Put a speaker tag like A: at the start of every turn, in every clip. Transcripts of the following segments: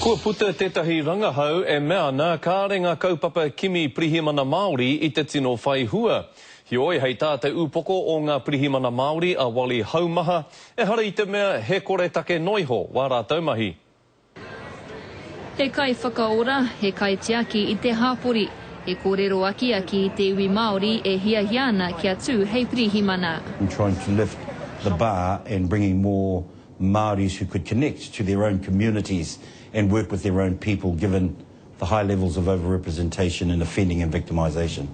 A: Kua puta tētahi rangahau e mea ana kāre ngā kaupapa kimi pirihimana Māori i te tino whai hua. Heoi, hei tā te upoko o ngā pirihimana Māori a Wally Haumaha, ehara i te mea he koretake noiho wā rātou mahi.
B: He kaiwhakaora, he kaitiaki i te hapori, he kōrero akiaki i te iwi Māori e hiahia ana kia tū hei pirihimana.
C: I'm trying to lift the bar and bringing more Māoris who could connect to their own communities and work with their own people given the high levels of overrepresentation in offending and victimisation.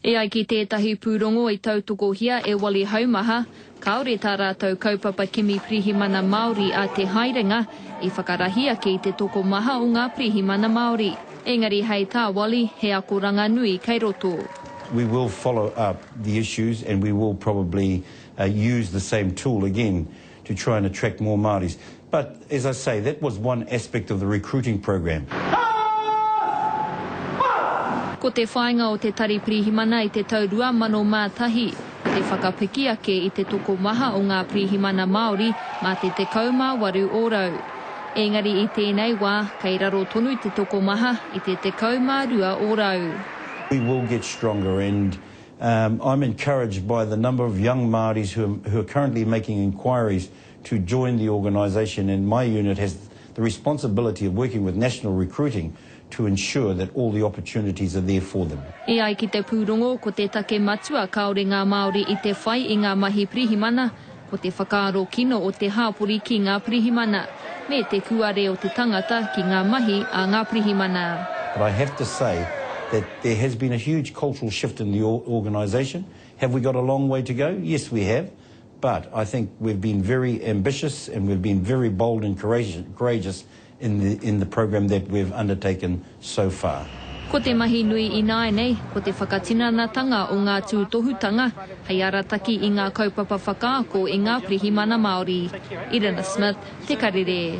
B: E ai ki tētahi pūrongo i tautokohia e Wally Haumaha, kāore tā rātou kaupapa kimi pirihimana Māori a Te Haerenga i whakarahi ake i te tokomaha o ngā pirihimana Māori. Engari hei tā Wally, he akoranga nui kei roto.
C: We will follow up the issues and we will probably use the same tool again to try and attract more Māoris. But, as I say, that was one aspect of the recruiting programme.
B: Ko te whāinga o te Tari Pirihimana i te tau 2001, ko te whakapiki ake i te tokomaha o ngā pirihimana Māori mā te 18 ōrau. Engari i tēnei wā, kei raro tonu te tokomaha i te 12 ōrau.
C: We will get stronger and Um, I'm encouraged by the number of young Māoris who are, who are currently making inquiries to join the organisation and my unit has the responsibility of working with national recruiting to ensure that all the opportunities are there for them.
B: E ai ki te pūrongo, ko te take matua kāore ngā Māori i te whai i ngā mahi pirihimana, ko te whakaaro kino o te hāpori ki ngā pirihimana, me te kūare o te tangata ki ngā mahi a ngā pirihimana.
C: But I have to say that there has been a huge cultural shift in the organisation. Have we got a long way to go? Yes, we have. But I think we've been very ambitious and we've been very bold and courageous in the, in the programme that we've undertaken so far.
B: Ko te mahi nui ināianei, ko te whakatinanatanga o ngā tūtohutanga hei arataki i ngā kaupapa whakaako i ngā pirihimana Māori. Irina Smith, Te Karere.